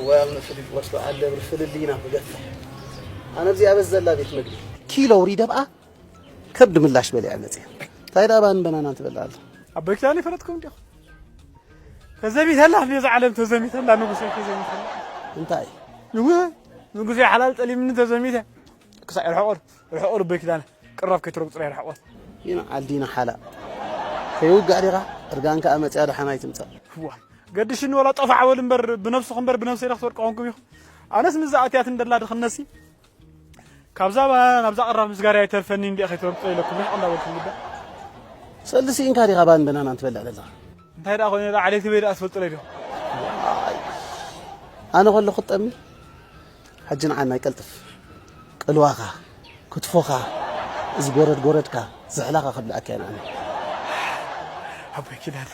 ወይ ኣብነ ፊሊጶስ በዓል ደብሪ ፍልልይና ክገፍሕ። ኣነ ኣብዚኣ በዘላ ቤት መግቢ ኪሎ ውሪደ ብኣ ከብዲ ምላሽ በሊዐ መፅየ። እንታይ ደኣ ባን በናናን ትበልዕ ኣላ? ኣቦይ ኪዳነ ይፈለጥኩም እንዲኹም። ተዘሚተላ ነዛ ዓለም ተዘሚተላ፣ ንጉሰይ ተዘሚተላ። እንታይ? ንጉሰይ፣ ንጉሰይ ሓላል ጠሊምኒ ተዘሚተ። ክሳዕ ይርሕቆ፣ ይርሕቆ ኣቦይ ኪዳነ። ቅራብ ከይትረግጹ ይርሕቆ። ይና ዓልዲና ሓላ። ከይውጋእ ዲኻ? እርጋን ከኣ መጽያ ደሓን ኣይትምጻእ። ዋ፣ ገድሽኒ ወላ ጠፋዕ በል እምበር፣ ብነብስኹም እምበር ብነብሰይ ዶ ክትወድቁ ኮንኩም ኢኹም? ኣነስ ምስዛ ኣትያት እንደላ ድኽነሲ፣ ካብዛ ባ-፣ ናብዛ ቅራብ ምስጋር ኣይተርፈኒ እንዲያ ከይትረግጹ ኢለኩም ርሕቕ እንዳበልኩም ግዳ። ሰልዲ ስኢንካ ዲኻ ባን በናናን ትበልዕ ዘለኻ? እንታይ ደኣ ኮይነ ደኣ ዓሌት በይ ደኣ ትፈልጡለይ ዲኹም? ኣነ ከለኹ ትጠሚ? ሕጂ ንዓና ይቀልጥፍ። ቅልዋኻ፣ ክትፎኻ፣ እዚ ጎረድ ጎረድካ፣ ዝሕላኻ ከብልዓካ ኢና ኣነ። ኣቦይ ኪዳነ፣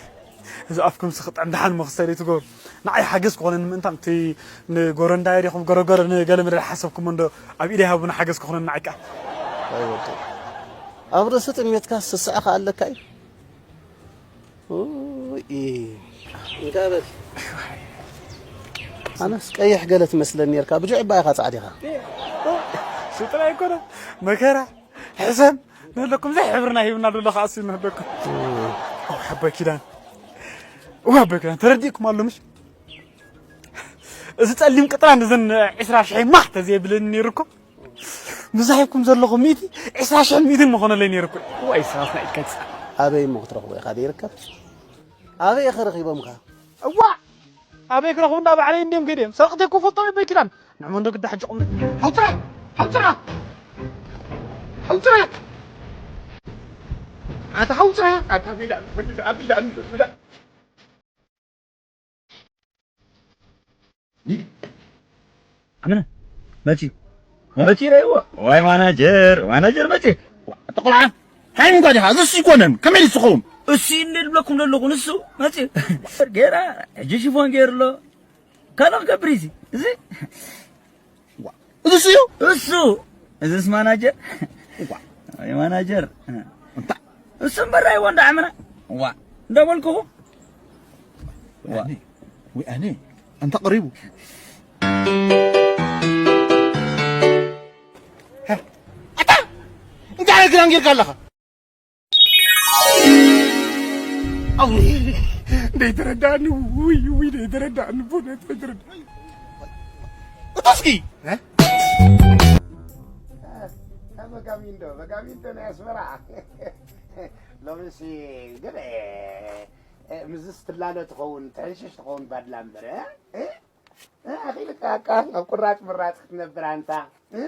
እዚ ኣፍኩም ስኽጥዕም ደሓን መኽሰሪ ትገብሩ። ንዓይ ሓገዝ ክኾነኒ ምእንታን እቲ ንጎረንዳይ ዲኹም ጎረጎረ ንገለ መለ ሓሰብኩም እንዶ ኣብ ኢደይ ሃቡና ሓገዝ ክኾነኒ ንዓይ ከኣ። ኣይ ወደይ። ኣብ ርእሲ ጥሜትካ ስስዐ ከኣ ኣለካ እዩ። ኡይ፣ እንካ በል። ኣነስ ቀይሕ ገለ ትመስለኒ ነርካ፣ ብጁዕ እባ ኢኻ ጻዕዲኻ። እሱ ጥራይ ኣይኮነ፣ መከራ፣ ሕሰም፣ ንህለኩም ዘይ ሕብርና ሂብና ኣሎ፣ ለኻ ኣስዩ ንህለኩም። ኦ፣ ሓባይ ኪዳን። ኦ፣ ሓባይ ኪዳን፣ ተረዲእኩም ኣሎ፣ ምሽ? እዚ ጸሊም ቅጥራን እዘን ዕስራ ሽሕ ማህ ተዘይብለኒ ነይሩ እኮ። ብዛይኩም ዘለኹም ሚእቲ፣ ዕስራ ሽሕን ሚእትን ምኾነለይ ነይሩ እኮ። ዋይ፣ ሰባትና ኢድካ ይትጻ። ኣበይ እሞ ክትረኽቦ ኢኻ ዘይርከብ? ኣበይ ኢኻ ረኺቦምካ? እዋ! ኣበይ ክረኽቡ እንዳ ባዕለይ እንድዮም ከይደዮም። ሰረቕቲ እኮ ፈልጦም እዮም በይ ኪዳን። ንዕሞ እንዶ ግዳ ሕጂ ቁም። ሓውፅራ! ሓውፅራ! ሓውፅራ! ኣታ ሓውፅራ! ኣታ ቢዳ፣ ቢዳ፣ ቢዳ፣ ቢዳ። ኣመነ መፂ መፂ ረይዎ። ዋይ ማናጀር፣ ማናጀር መፂ። ተቆልዓ። ሃይ እንኳ ዲኻ፣ እሱ ይኮነን፣ ከመይ ዝኸውን? እሱ ይንደ ድብለኩም ዘለኹ፣ ንሱ መፂ። ገይራ፣ ሕጂ ሽፎን ገይሩ ኣሎ። ካልእ ክገብር እዩ እዚ። እዚ ዋ፣ እሱ እዩ? እሱ። እዚስ ማናጀር? ዋ። ወይ ማናጀር? እንታ? እሱ እምበር ኣይዎ እንዳ ዓመና። ዋ። እንዳበልኩኹ። ዋ። ወይ ኣነ፣ ወይ ኣነ። ኣንታ ቀሪቡ። ኣታ! እንታይ ዓይነት ክዳን ጌርካ ኣለኻ? ኣውይ፣ ደይተረዳእኒ፣ ውይ፣ ውይ፣ ደይተረዳእኒ፣ ብእውነት ደይተረዳእኒ። እታ እስኪ፣ እ? በጋሚንዶ፣ በጋሚንዶ ናይ ኣስመራ። ሎምሲ ግን፣ እ፣ እ፣ ምስዚ ስትላለ ትኸውን፣ ትሕንሽሽ ትኸውን ባድላ እምበር፣ እ? እ? እ፣ ኣኺልካ፣ ኣካ፣ ኣብ ቁራጭ ምራጭ ክትነብር ኣንታ። እ?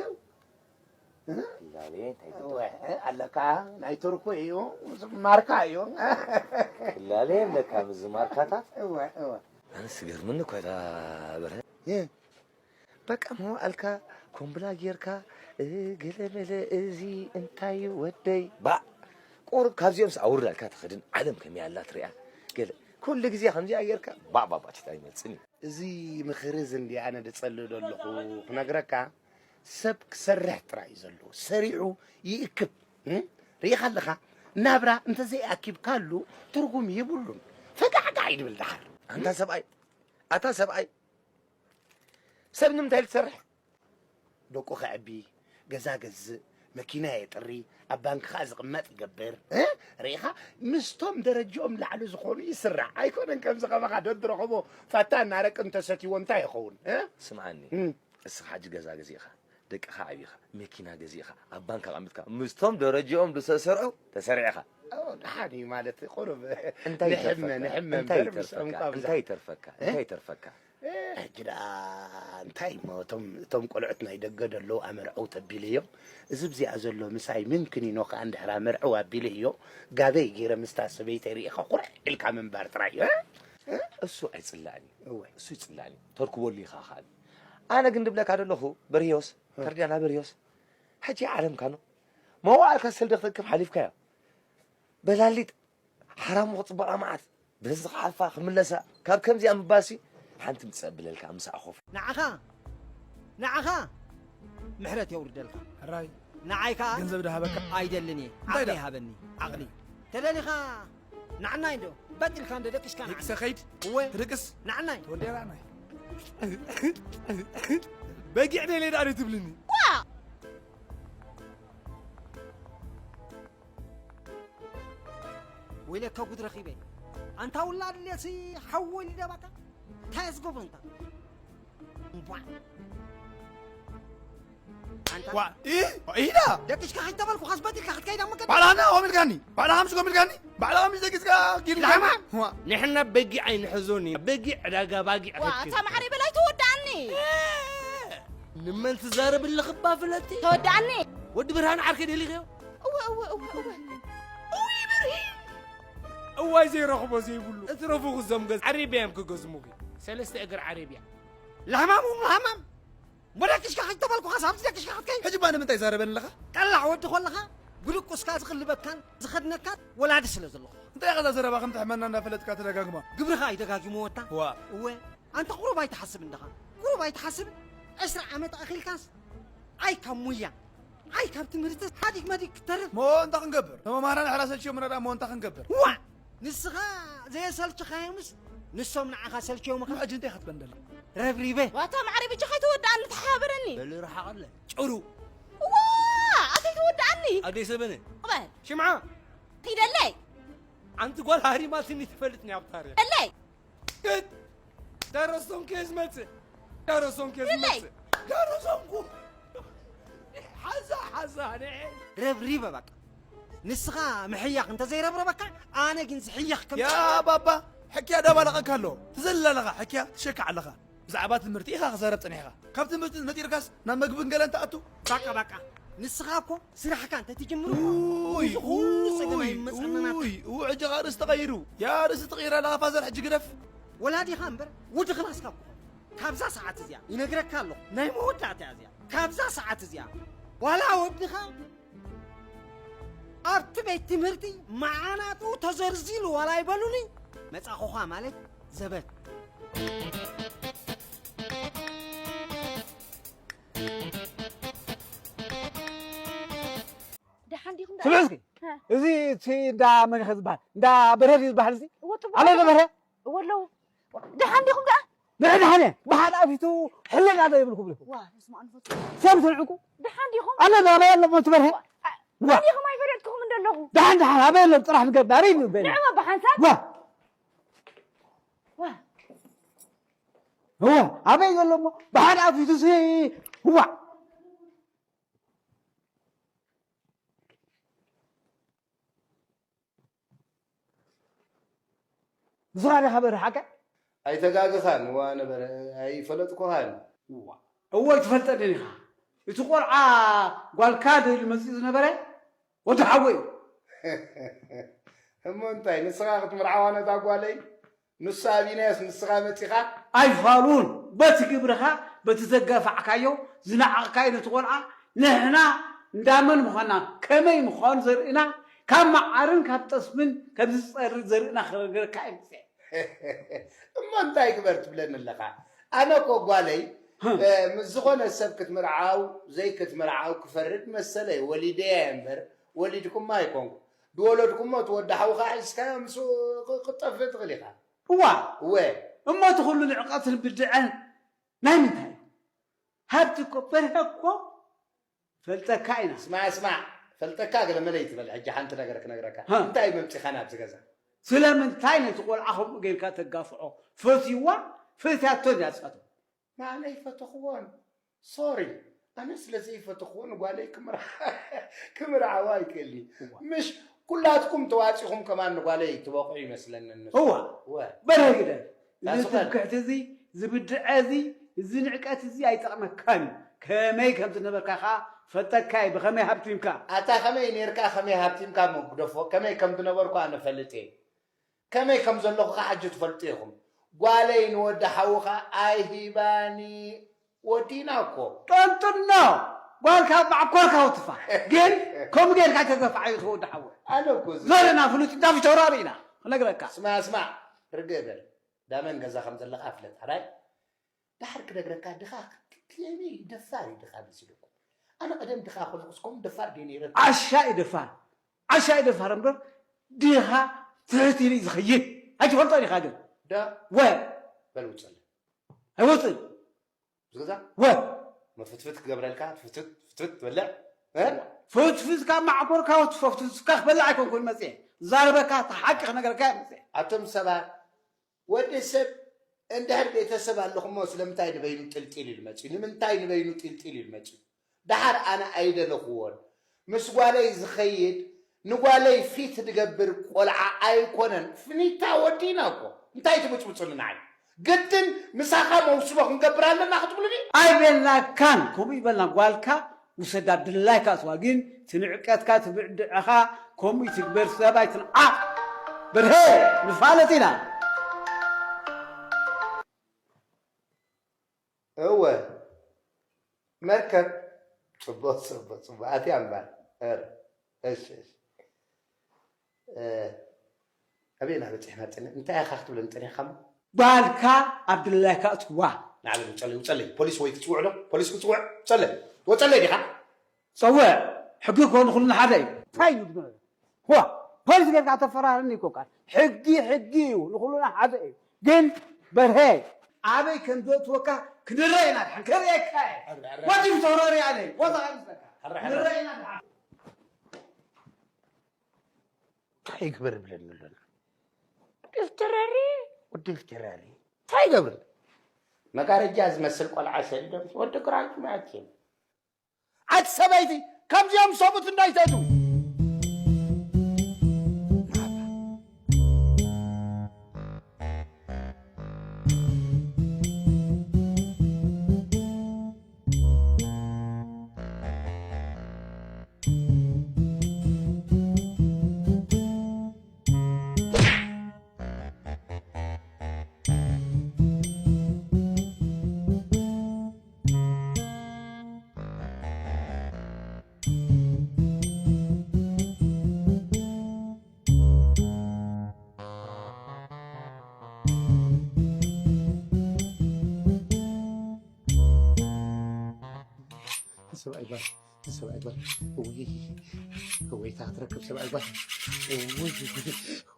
እ? ላሌ፣ እንታይ ትብል? እወ፣ እ፣ ኣለካ፣ ናይ ቱርኩ እዩ፣ ማርካ እዩ። ላሌ፣ ኣለካ፣ ምስዚ ማርካታት? እወ፣ እወ። ኣነስ ዝገርመኒ እኮ እታ በርሀ። እ? በቃ መዋእልካ ኮምብላ ጌርካ፣ እ፣ ገለመለ፣ እዚ እንታይ ወደይ? ባእ! ቁሩብ ካብዚኦምስ ኣውርዳልካ ትኸድን ዓለም ከመይ ኣላ ትሪኣ? ገለ ኩሉ ግዜ ከምዚኣ ጌርካ ባእ ባእ ባእ ትሽጣ ይመጽን እዩ። እዚ ምኽሪ እዚ እንዲ ኣነ ድጸልእ ዘለኹ ክነግረካ፣ ሰብ ክሰርሕ ጥራይ እዩ ዘለዎ። ሰሪሑ ይእክብ። እም? ርኢኻ ኣለኻ? ናብራ እንተዘይኣኪብካሉ ትርጉም የብሉን። ፈጋዕጋዕ ይድብል ደሓር። ኣንታ ሰብኣይ፣ ኣታ ሰብኣይ፣ ሰብ ንምንታይ ኢሉ ትሰርሕ? ደቁ ከዕቢ፣ ገዛ ገዝእ፣ መኪና የጥሪ፣ ኣብ ባንክ ኸኣ ዝቕመጥ ይገብር። እ? ርኢኻ? ምስቶም ደረጅኦም ላዕሊ ዝኾኑ ይስራዕ። ኣይኮነን ከምዚ ከማኻ ደድረኸቦ ፋታ እናረቂ እንተሰትይዎ እንታይ ይኸውን? እ? ስምዓኒ፣ እም። እስኻ ሕጂ ገዛ ገዚእኻ፣ ደቅኻ ዓቢኻ፣ መኪና ገዚእኻ፣ ኣብ ባንክ ኣቐሚጥካ፣ ምስቶም ደረጅኦም ዝሰሰርዑ ተሰሪዕኻ። ኦ፣ ደሓን እዩ ማለት ቁሩብ እንታይ ንሕመ-፣ ይተርፈካ? ንሕመ እንታይ እምበር ምስኦም ይተርፈካ? ካብ እንታይ ዝሓ-፣ ይተርፈካ? እ? እንታይ ይተርፈካ? እ፣ ሕጂ ደኣ እንታይ እሞ እቶም፣ እቶም ቆልዑት ናይ ደገ ደለዉ ኣመርዕው ተቢለዮም። እዚ ብዚኣ ዘሎ ምሳይ ምንክን ኢኖ ከኣ እንድሕር ኣመርዕው ኣቢለዮ፣ ጋበይ ገይረ ምስታ ሰበይተይ ርኢኻ ኩርዕ ኢልካ ምንባር ጥራይ እዩ። እ? እ? እሱ ኣይጽላእን እዩ። እወ። እሱ ይጽላእን እዩ። ተርክበሉ ኢኻ ከኣ። ኣነ ግን ድብለካ ደለኹ፣ በርሂዮስ፣ እ። ተርዲኣና በርሂዮስ። ሕጂ ዓለም ካኖ። መዋእልካ ሰልዲ ክትእክብ ሓሊፍካዮ። በላሊጥ። ሓራሙ ክጽበቓ መዓት፣ በዚ ክሓልፋ ክምለሳ፣ ካብ ከምዚኣ ምባሲ፣ ሓንቲ ምጸብለልካ ምሳኣ ኮፍ። ንዓኻ፣ ንዓኻ ምሕረት የውርደልካ። ሕራይ። ንዓይ ከኣ ገንዘብ ዶ ሃበካ? ኣይደልን እየ። እንታይ ዓቕሊ ደኣ? ሃበኒ፣ ዓቕሊ። ተደሊኻ ንዓናይ እንዶ፣ በጥ ኢልካ እንዶ ደቂስካ ንዓናይ። ደቂሰ ኸይድ? እወ። ትደቅስ? ንዓናይ። ተወልደ ንዓናይ። በጊዕ ደልየ ደኣ ትብልኒ። ወይለካ ጉድ ረኺበ። ኣንታ ውላድ ሌሲ ሓወል ይደባካ። እንታይ ኣስጎቦ እንታ? እምቧ። ኣንታ ዋ ኢ ኢዳ ደቂስካ ከይተበልኩ ካስ በዲልካ ክትከይድ ኣብ መገዲ። ባዕላና ኦም ኢልካኒ። ባዕላ ከምሽ ኮም ኢልካኒ። ባዕላ ከምሽ ደቂስካ ጊድ ላማ። ዋ ንሕና በጊዕ ኣይንሕዞን እዩ። በጊዕ ዕዳጋ ባጊዕ ዋ ኣይትከድ። እታ ማዕረ በላይ ተወዳኣኒ። ንመን ትዛረብ ኣለኽባ ፍለቲ? ተወዳኣኒ። ወዲ ብርሃን ዓርከይ ደሊኽዮ? እወ እወ እወ እወ። እውይ ብርሂን። እዋይ ዘይረኽቦ ዘይብሉ እትረፉ ክዞም ገዛ ዓረብያ እዮም ክገዝሙኺ። ሰለስተ እግር ዓረብያ። ላማሙ ላማም። ወደቂስካ ከይተበልኩ ካስ ኣብዚ ደቂስካ ክትከይድ። ሕጂ ባ ንምንታይ ይዛረበኒ ኣለኻ? ቀላዕ ወዲ ኮለኻ ብድቁስካ ዝቕልበካን ዝኸድነካን ወላዲ ስለ ዘለኹ። እንታይ ኢኻ እዛ ዘረባ ከም ትሕመና እናፈለጥካ ተደጋግማ? ግብርኻ ኣይደጋጊሞ ወታ። ዋ እወ ኣንተ ቁሩብ ኣይትሓስብ እንደኻ። ቁሩብ ኣይትሓስብ። ዕስራ ዓመት ኣኺልካስ ኣይ ካብ ሙያ ኣይ ካብ ትምህርቲ ሓዲግ መዲግ ክትተርፍ። ሞ እንታይ ክንገብር? ተመማህራን ሕራ ሰልችዮምና ደኣ ሞ እንታይ ክንገብር? ዋ ንስኻ ዘየሰልችኻዮምስ ንሶም ንዓኻ ሰልችዮምኻ። ሕጂ እንታይ ክትበል ደላ? ረብሪበ ዋታ ማዕሪ ብቻ ከይትወድኣኒ ተሓባበረኒ። በል ርሓቐለ ጭሩ ዋ ኣተይ ትወድኣኒ። ኣደይ ሰበነ በል ሽምዓ ኪደለይ ኣንቲ ጓል ሃሪማትኒ ትፈልጥኒ ኣብ ታሪኽ ደለይ ግድ ደረሶም ከ ዝመጽእ ደረሶም ከ ዝመጽእ ደረሶም ኩ ሓዛ ሓዛ ንዐ ረብሪበ በቃ። ንስኻ ምሕያኽ እንተዘይረብረበካ ኣነ ግን ዝሕየኽ ከም ያ ባባ ሕክያ ዳባለቐካ ኣሎ። ትዘልል ኣለኻ ሕክያ ትሸክዕ ኣለኻ። ብዛዕባ ትምህርቲ ኢኻ ክዛረብ ጸኒሕኻ። ካብ ትምህርቲ ነጢርካስ ናብ መግብን ገለን ትኣቱ። ባቃ ባቃ ንስኻ እኮ ስራሕካ እንተትጅምር እኮ ውይ እዚ ኩሉ ጸገም ውይ ኣይመጸናናት። ውይ እው ሕጂ ኸኣ ርእሲ ተቐይሩ። ያ ርእሲ ትቕይር ኣለኻ ፋዘር ሕጂ ግደፍ። ወላዲኻ እምበር ወዲ ክላስካ እኮ ካብዛ ሰዓት እዚኣ ይነግረካ ኣለኹ ናይ መወዳእታ እያ እዚኣ። ካብዛ ሰዓት እዚኣ ዋላ ወድኻ ኣብቲ ቤት ትምህርቲ መዓናጡ ተዘርዚሉ ዋላ ይበሉኒ መጻኹኻ ማለት ዘበት። ደሓን ዲኹም ደኣ? ስምዒ እስኪ እዚ እቲ እንዳ መን ኢኸ ዝበሃል እንዳ በርሀ ድዩ ዝበሃል እዚ እወ፣ ጽቡቕ ኣሎ ኣለኹ። ዶ በርሀ እወ ኣለዉ። ደሓን ዲኹም ደኣ? ንዕ ደሓነ ብሓድ ኣፊቱ ሕልና ዶ ይብልኩም ኢኹም ዋ፣ በስመ ኣብ መንፈስ። ሰብ ሰምዕኩ ደሓን ዲኹም? ኣሎ ዶ ኣበይ ኣሎ ሞት በርሀ ዋ። ኣበይ ዲኹም ኣይፈለጥኩኹም እንደለኹ? ደሓን ደሓን ኣበይ ኣሎ ጥራሕ ንገርና ኣበይ እዩ በል ንዕመ ብሓንሳብ ዋ ዋ እወ ኣበይ ዘሎ እሞ ብሓድ ኣፊቱ ሲ ዋ ንስኻ ዲኻ በርህ ሓቀ ኣይተጋግኻን ዋ ነበረ ኣይፈለጥኩኻን እወ ትፈልጠኒ ኢኻ እቲ ቆልዓ ጓልካ ድብል መፅኡ ዝነበረ ወዲ ሓወይ እዩ እሞ እንታይ ንስኻ ክትምርዓዋ ነታ ጓለይ ንሱ ኣቢናዮስ ንስኻ መፂኻ ኣይፋሉን በቲ ግብርኻ በቲ ዘጋፋዕካዮ ዝነዓቕካዮ ነቲ ቆልዓ ንሕና እንዳመን ምዃንና ከመይ ምዃኑ ዘርእና ካብ መዓርን ካብ ጠስምን ከም ዝፀርግ ዘርእና ክነግረካ እዩ መፅአ እሞ እንታይ ግበር ትብለኒ ኣለኻ ኣነ እኮ ጓለይ ምስ ዝኾነ ሰብ ክትምርዓው ዘይክትምርዓው ክፈርድ መሰለይ ወሊደያ እምበር ወሊድኩማ ኣይኮንኩ ዝወለድኩሞ እቲ ወዲ ሓውኻ ሒዝካዮ ምስ ክጠፍእ ትኽእል ኢኻ እዋ እወ እሞ እቲ ኩሉ ንዕቀትን ብድዐን ናይ ምንታይ እዩ ሃብቲ እኮ በርሀ እኮ ፈልጠካ ኢና ስማዕ ስማዕ ፈልጠካ ገለ መለ ይትበል ሕጂ ሓንቲ ነገር ክነግረካ ሃ። እንታይ መምፂኻ ናብዚ ገዛ ስለምንታይ ነቲ ቆልዓ ከምኡ ጌርካ ተጋፍዖ ፈትይዋ ፈትያቶ እንዲያ ዝፈትዋ ማለይ ፈተኽዎን ሶሪ ኣነ ስለ ዘይፈተኽዎ ንጓለይ ክምርዓዋ ይክእልኒ ምሽ ኩላትኩም ተዋፂኹም ከማን ንጓለይ ትበቑ ይመስለኒ ንሱ እዋ ወ በርሀ ግደ እዚ ዳስኸን። ትምክሕቲ እዚ ዝብድዐ እዚ እዚ ንዕቀት እዚ ኣይጠቕመካን እዩ ከመይ ከም ዝነበርካ ከዓ ፈልጠካ እዩ ብኸመይ ሃብቲምካ ኣታ ከመይ ነርካ ከመይ ሃብቲምካ መጉደፎ ከመይ ከም ዝነበርኩ ኣነ ፈልጥ እየ ከመይ ከም ዘለኹ ከዓ ሕጂ ትፈልጡ ኢኹም ጓለይ ንወዲ ሓውኻ ኣይሂባኒ ወዲና እኮ ጠንጥኖ ጓልካ ማዕኮርካ ውትፋ ግን ከምኡ ጌርካ ተገፋዓዮ ተወዲ ሓወ ኣነ እኮ እዚ ዘርና ፍሉጥ እንዳፍቸሮ ኣበይና ክነግረካ ስማ ስማ ርግእ በል ዳመን ገዛ ከም ዘለኻ ፍለጥ ኣራይ ዳሕር ክነግረካ ድኻ ከመይ ደፋር እዩ ድኻ መሲሉኩም ኣነ ቀደም ድኻ ኮንኩስ ከምኡ ደፋር ድየ ነይረ ዓሻ እዩ ደፋር ዓሻ እዩ ደፋር እምበር ድኻ ትሕት ኢሉ እዩ ዝኸይድ ኣይትፈልጦን ኢኻ ግን ዳ ወ በል ውፅለ ኣይወፅእን። ዝገዛ ወ መፍትፍት ክገብረልካ ፍትፍት ፍትፍት ትበልዕ እ? ፍትፍትካ ማዕኮርካ ወትፎ ፍትፍትካ ክበልዕ ኣይኮንኩን መፅየ ዛረበካ ተሓቂ ክነገረካ እየ መፅየ። ኣቶም ሰባት ወዲ ሰብ እንድሕር ቤተሰብ ኣለኹሞ ስለምንታይ ንበይኑ ጥልጢል ኢሉ መፅዩ? ንምንታይ ንበይኑ ጥልጢል ኢሉ መፅዩ? ደሓር ኣነ ኣይደለኽዎን። ምስ ጓለይ ዝኸይድ ንጓለይ ፊት ዝገብር ቆልዓ ኣይኮነን። ፍኒታ ወዲና እኮ እንታይ ትብጭብጭሉ ንዓይ? ግድን ምሳኻ መውስቦ ክንገብር ኣለና ክትብሉኒ? ኣይቤልናካን ከምኡ ይበልና ጓልካ ውሰዳ ድላይካ እትዋ ግን ትንዕቀትካ ትብዕድዕኻ ከምኡ ይትግበር ሰብ ኣይትንዓቕ በርሀ ንፋለጥ ኢና። እወ መርከብ ጽቡቕ ጽቡቕ ጽቡቕ ኣትያ እምበር ኧረ እሺ እሺ እ፣ ኣበይና በጺሕና ጸኒሕ እንታይ ኢኻ ክትብለኒ ጸኒሕካ እሞ ጓልካ ኣብ ድላይካ እትዋ ንዓለም ውጸለይ ውጸለይ ፖሊስ ወይ ክትጽውዕ ዶ ፖሊስ ክትጽውዕ ውጸለይ ወጸለይ ዲኻ ጸውዕ ሕጊ እኮ ንኹልና ሓደ እዩ እንታይ እዩ ዝግበር ዋ ፖሊስ ጌርካ ተፈራርኒ ይኮቃል ሕጊ ሕጊ እዩ ንኹሉና ሓደ እዩ ግን በርሀ ኣበይ ከም ዘእትወካ ክንረአ ኢና ድሓን ከርእየካ እየ ወዲ ብተረሪ ኣለይ ቦታ ኣይምስለካ ንረአ ኢና ድሓን እንታይ ይግበር ብለኒ ኣሎ ወዲ ፍተራሪ ወዲ ፍተራሪ እንታይ ይገብር መጋረጃ ዝመስል ቆልዓ ሰዲዶም ወዲ ግራጅ ማለት እዩ ኣቲ ሰበይቲ ከምዚኦም ሰቡት እንዳይተእትው ሰብኣይ ጓል ሰብኣይ ጓል ወይ ወይ ታትረክብ ሰብኣይ ጓል ወይ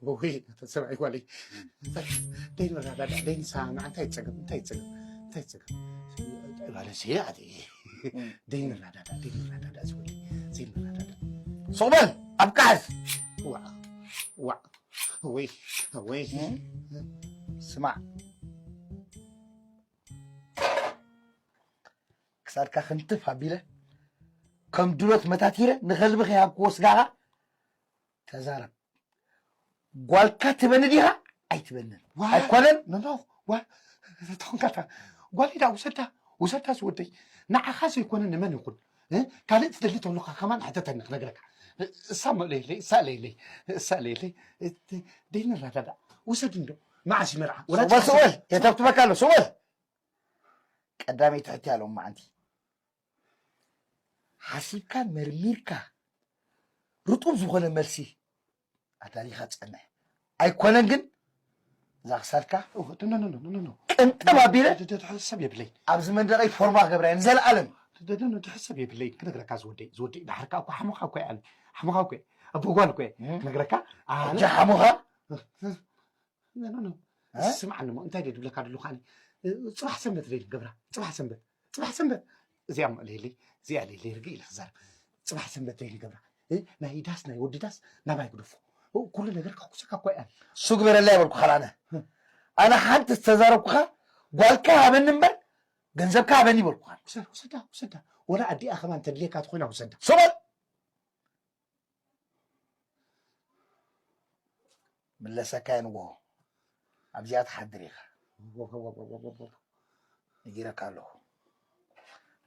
ወይ ሰብኣይ ጓል ደይ ንረዳዳ ደይ ንሰማማዕ እንታይ ይፀገም እንታይ ይፀገም እንታይ ይፀገም ባለሲ ኣቲ ደይ ንረዳዳ ደይ ንረዳዳ ዝወዲ ዘይ ንረዳዳ ሱቕ በል ኣብቃዓስ ዋዕ ዋዕ ወይ ወይ ስማዕ ክሳድካ ክንትፍ ኣቢለ ከም ድሎት መታቲረ ንኸልቢ ከይሃብክዎ ስጋኻ ተዛረብ ጓልካ ትበኒ ዲኻ ኣይትበንን ኣይኮነን ኖኖ ዋ ተኾንካታ ጓል ኢዳ ውሰዳ ውሰዳ ዝወደይ ንዓኻ ዘይኮነ ንመን ይኹን ካልእ ትደሊ ተብሉካ ከማን ሕተተኒ ክነግረካ እሳ መለየለይ እሳ ለየለይ እሳ ለየለይ ደይንረዳዳ ውሰድ እንዶ መዓስ ይመርዓ ሱበል ሱበል የተብትበካ ኣሎ ሱበል ቀዳመይቲ ሕትያ ሎማዓንቲ ሓሲብካ መርሚርካ ርጡብ ዝኾነ መልሲ ኣዳሊኻ ጸንሕ ኣይኮነን ግን እዛ ክሳድካ ቅንጥብ ኣቢለ ሰብ የብለይ ኣብዚ መንደቀይ ፎርማ ክገብራ እየ ንዘለኣለም ሰብ የብለይ ክነግረካ ዝወደይ ዝወደይ ድሓርካ እኮ ሓሞኻ እኮ እየ ሓሞኻ እኮ እየ ኣቦ ጓል እኮ እየ ክነግረካ ኣነ ሓሞኻ ስምዓኒ እሞ እንታይ ድየ ድብለካ ደለኹ ኣነ ፅባሕ ሰንበት ደይ ንገብራ ፅባሕ ሰንበት ፅባሕ ሰንበት እዚኣ እሞ ለይለይ እዚኣ ለይለይ ርግእ ኢለ ክዛረብ ፅባሕ ሰንበት ደይ ንገብራ ናይ ዳስ ናይ ወዲ ዳስ ናባይ ግደፎ ኩሉ ነገር ከኩሰካ እኳ እያ እሱ ግበረላ ይበልኩኻ ኣነ ኣነ ሓንቲ ዝተዛረብኩኻ ጓልካ ሃበኒ እምበር ገንዘብካ ሃበኒ ይበልኩኻ ውሰዳ ውሰዳ ወላ ኣዲኣ ከማን ተድልየካ ትኾይና ውሰዳ ሶበል ምለሰካ እየ ንጎሆ ኣብዚኣ ትሓድር ኢኻ ነጊረካ ኣለኹ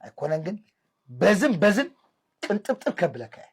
ኣይኮነን ግን በዝን በዝን ቅንጥብጥብ ከብለካ እየ